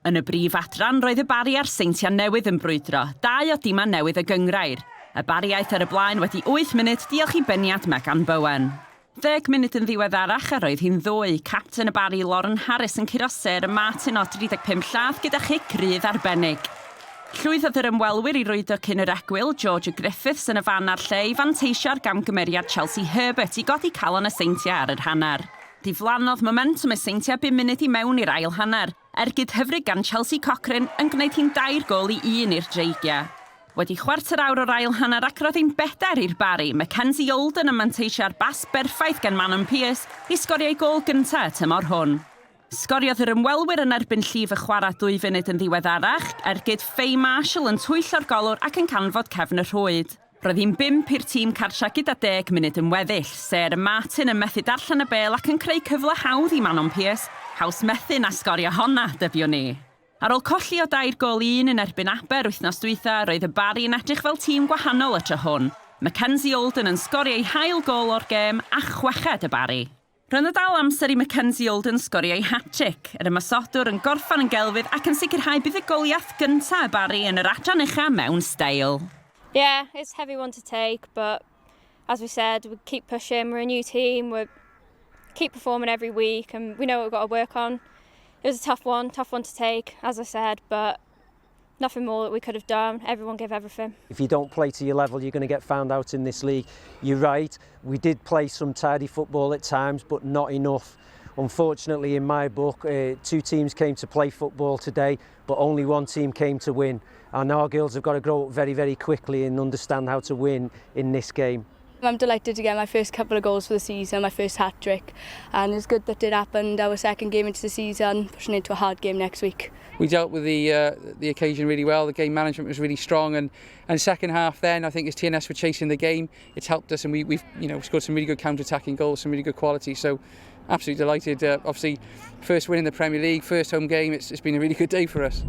Yn y brif adran, roedd y Barri a'r Seintiau Newydd yn brwydro, dau o dimau newydd y gynghrair. Y Barri aeth ar y blaen wedi wyth munud diolch i beniad Megan Bowen. Ddeg munud yn ddiweddarach a roedd hi'n ddwy, capten y Barri Lauren Harris yn curo Sarah Martin o 35 llath gyda chic rydd arbennig. Llwyddodd yr ymwelwyr i rwydo cyn yr egwyl, Georgia Griffiths yn y fan a'r lle i fanteisio ar gamgymeriad Chelsea Herbert i godi calon y Seintiau ar yr hanner. Diflannodd momentwm y Seintiau bum munud i mewn i'r ail hanner, ergyd hyfryd gan Chelsea Cochrane yn gwneud hi'n dair gôl i un i'r Dreigiau. Wedi chwarter awr o'r ail hanner ac roedd hi'n bedair i'r Barri, Mackenzie Olden yn manteisio ar bas berffaith gan Manon Pearce i sgorio ei gôl gyntaf y tymor hwn. Sgoriodd yr ymwelwyr yn erbyn llif y chwarae dwy funud yn ddiweddarach, ergyd Faye Marshall yn twyllo'r golwr ac yn canfod cefn y rhwyd. Roedd hi'n bump i'r tîm cartra gyda deg munud yn weddill. Sarah Martin yn methu darllen y bêl ac yn creu cyfle hawdd i Manon Pearce. Haws methu na sgorio honna, dybiwn i. Ar ôl colli o dair gôl i un yn erbyn Aber wythnos dwytha, roedd y Barri yn edrych fel tîm gwahanol y tro hwn. Mackenzie Olden yn sgorio ei hail gôl o'r gêm, a chweched y Barri. Roedd 'na dal amser i Mackenzie Olden sgorio ei hat-tric, yr ymosodwr yn gorffen yn gelfydd ac yn sicrhau buddugoliaeth gynta' y Barri yn yr adran ucha' mewn steil. Yeah, it's a heavy one to take, but as we said, we keep pushing, we're a new team, we keep performing every week and we know what we've got to work on. It was a tough one, tough one to take, as I said, but nothing more that we could have done. Everyone gave everything. If you don't play to your level, you're going to get found out in this league. You're right, we did play some tidy football at times, but not enough. Unfortunately, in my book, two teams came to play football today, but only one team came to win. And our girls have got to grow up very, very quickly and understand how to win in this game. I'm delighted to get my first couple of goals for the season, my first hat-trick, and it's good that it happened our second game into the season, pushing into a hard game next week. We dealt with the the occasion really well, the game management was really strong, and, and second half then, I think as TNS were chasing the game, it's helped us and we, we've you know, scored some really good counter-attacking goals, some really good quality, so absolutely delighted. Obviously, first win in the Premier League, first home game, it's, it's been a really good day for us.